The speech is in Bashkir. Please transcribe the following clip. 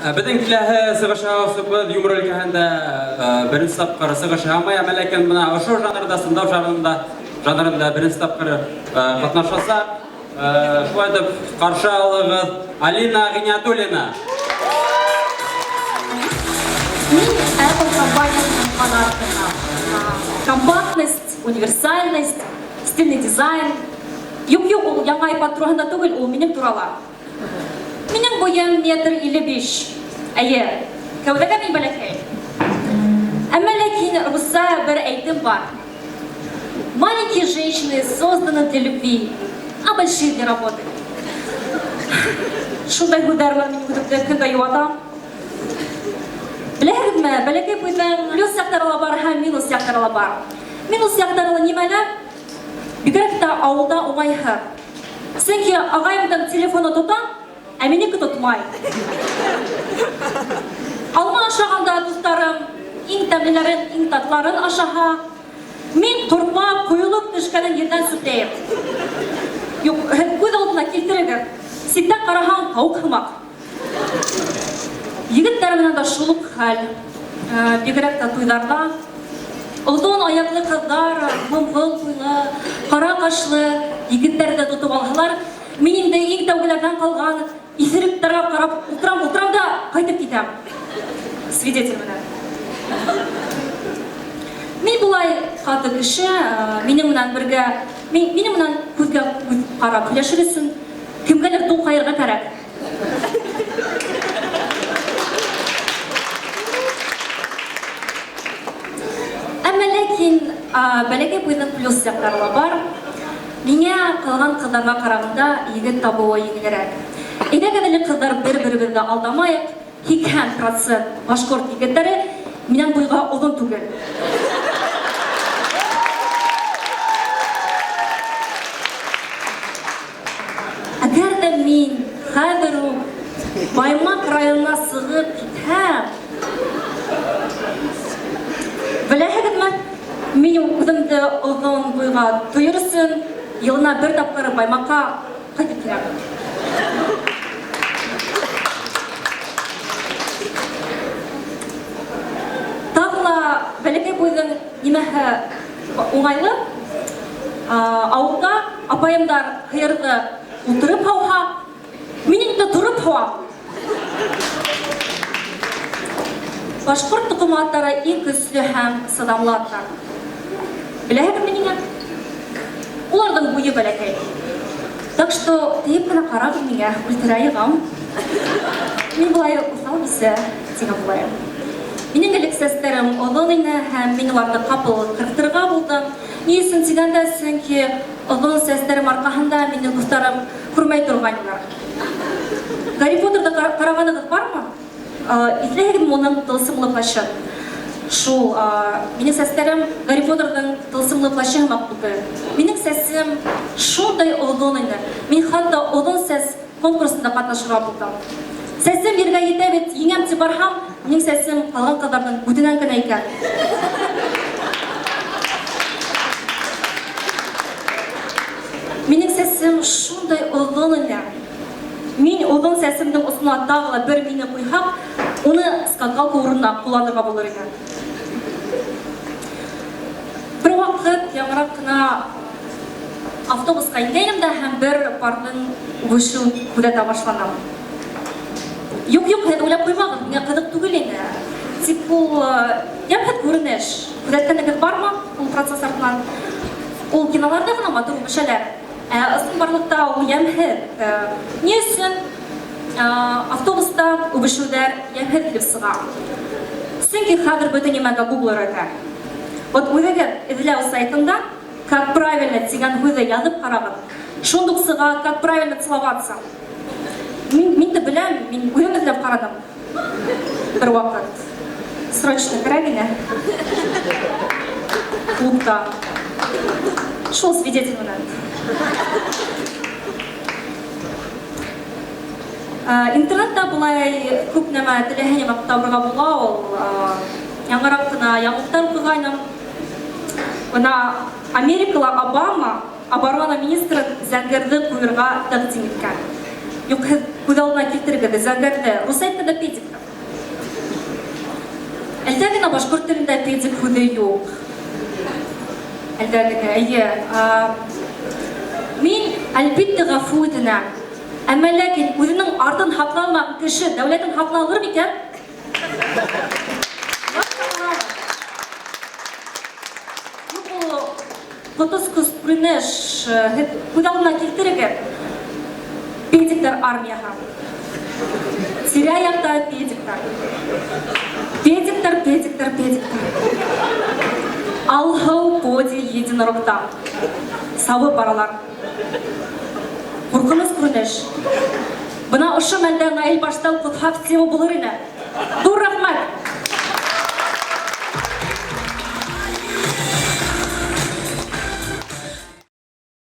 Беҙҙең киләһе сығыш яһаусыбыҙ юмор өлкәһендә беренсе тапҡыр сығыш яһамай, әммә ләкин бына ошо жанрҙа, стендап жанрында, жанрында беренсе тапҡыр ҡатнашасаҡ. Шулай итеп, ҡаршы алығыҙ Алина Ғиниәтуллина. Мин Apple компаниясының фанаты. Компактность, универсальность, стильный дизайн. Юк-юк, ул яңа iPad тураһында түгел, ул минем турала. Минең буем метр 55. Әйе, кәүҙәгә мин бәләкәй. Әмма ләкин русса бер әйтем бар. Маленькие женщины созданы для любви, а большие для работы. Шундай һүҙҙәр белән мин үҙемде көн дә юатам. Беләһегеҙме, бәләкәй буйҙың плюс яҡтары ла бар һәм минус яҡтары ла бар. Минус яҡтары ла нимәлә? Бигерәк тә ауылда уңайһыҙ. Сөнки ағайымдың телефоны тота, ә минеке тотмай. Алма ашағанда дуҫтарым иң тәмлеләрен, иң татларын ашаһа, мин торма ҡойолоп төшкәнен ерҙән сүпләйем. Юк, һеҙ күҙ алдына килтерегеҙ. Ситтән ҡараһаң, тауыҡ һымаҡ. Егеттәр менән дә шул ук хәл. Бигерәк тә туйҙарҙа. Оҙон аяҡлы ҡыҙҙар, моңғол буйлы, ҡара ҡашлы егеттәрҙе тотоп алһалар, мин инде иң тәүгеләрҙән ҡалған иҫеректәргә ҡарап ултырам, ултырам да ҡайтып китәм. Свидетель менән. Мин болай ҡаты кеше, минең менән бергә, минең менән күҙгә күҙ ҡарап һөйләшер өсөн кемгәлер туңҡайырға кәрәк. Әмма ләкин бәләкәй буйның плюс яҡтары ла бар. Миңә ҡалған ҡыҙҙарға ҡарағанда егет табыуы еңелерәк. Әйҙәгеҙ әле, ҡыҙҙар, бер-беребеҙҙе алдамайыҡ, 80 процент башҡорт егеттәре минән буйға оҙон түгел. Әгәр ҙә мин хәҙер үк Баймаҡ районына сығып китһәм, беләһегеҙме, мин үҙемде оҙон буйға тойор өсөн йылына бер тапҡыр Баймаҡҡа ҡайтып киләм. Тағы ла бәләкәй буйҙың нимәһе уңайлы? Ауылда апайымдар һыйырҙы ултырып һауһа, мин инде тороп һауам. Башҡорт тоҡомы аттары иң көслө һәм сыҙамлы аттар. Беләһегеҙме ниңә? Уларҙың буйы бәләкәй. Так что тейеп кенә ҡарағыҙ миңә, үлтерә йығам. Мин былай уҫал бисә тигән булайым. Минең элек сәстәрем оҙон ине һәм мин уларҙы ҡапыл ҡырҡтырырға булдым. Ни өсөн тигәндә, сөнки оҙон сәстәрем арҡаһында мине дуҫтарым күрмәй торғайнылар. Гарри Поттерҙы ҡарағанығыҙ бармы? Иҫләйһегеҙме уның тылсымлы плащын? Шул, минең сәстәрем Гарри Поттерҙың тылсымлы плащы һымаҡ булды. Минең сәсем шундай оҙон ине. Мин хатта оҙон сәс конкурсында ҡатнашырға булдым. Сәсем ергә етә бит, еңәм дип барһам, минең сәсем ҡалған ҡыҙҙарҙың бүтенән генә икән. Минең сәсем шундай оҙон ине. Мин оҙон сәсемдең осона тағы ла бер мине ҡуйһаҡ, уны скакалка урынына ҡулланырға булыр ине. Бер ваҡыт яңыраҡ ҡына автобусҡа ингәйнем дә һәм бер парның үбешеүен күҙәтә башланым. Юк, юк, һеҙ уйлап ҡуймағыҙ, миңә ҡыҙыҡ түгел ине. Тик ул йәмһеҙ күренеш. Күҙәткәнегеҙ бармы ул процесс артынан? Ул киноларҙа ғына матур үбешәләр. Ә ысынбарлыҡта ул йәмһеҙ. Ни өсөн автобуста үбешеүҙәр йәмһеҙ килеп сыға? Сөнки хәҙер бөтә нимәгә Google өйрәтә. Вот үҙегеҙ эҙләү сайтында как правильно тигән һүҙҙе яҙып ҡарағыҙ. Шундук сыға как правильно целоваться. Мин дә беләм, мин үзем эзләп карадым. Бер вакыт. Срочно кәрәк ине. Клубта. Шул свидетель менән. Интернетта болай күп нәмә теләһә нәмә табырға була ул. Яңыраҡ кына яңылыҡтар укыгайным. Бына Америкала Обама оборона министрын зәңгәрҙе ҡуйырға тәкъдим иткән. Юҡ, һеҙ күҙ алдына килтерегеҙ, зәңгәрҙе. Рус әйткәндә педик. Әлдә генә башҡорт телендә педик һүҙе юҡ. Әлдә генә, эйе. Мин, әлбиттә, ғәфү үтенәм. Әммә ләкин үҙенең артын һаҡлай алмаған кеше дәүләтен һаҡлай алыр микән? Юҡ, ул ҡотосҡос күренеш. Һеҙ күҙ алдына килтерегеҙ. Педиктар армияһы. Тирә-яҡта педиктар. Педиктар, педиктар, педиктар. Алһыу поди единорогта. Сабып баралар. Ҡурҡыныс күренеш. Бына ошо мәлдә Наил башта уҡытһа, в тему булыр ине. Ҙур рәхмәт.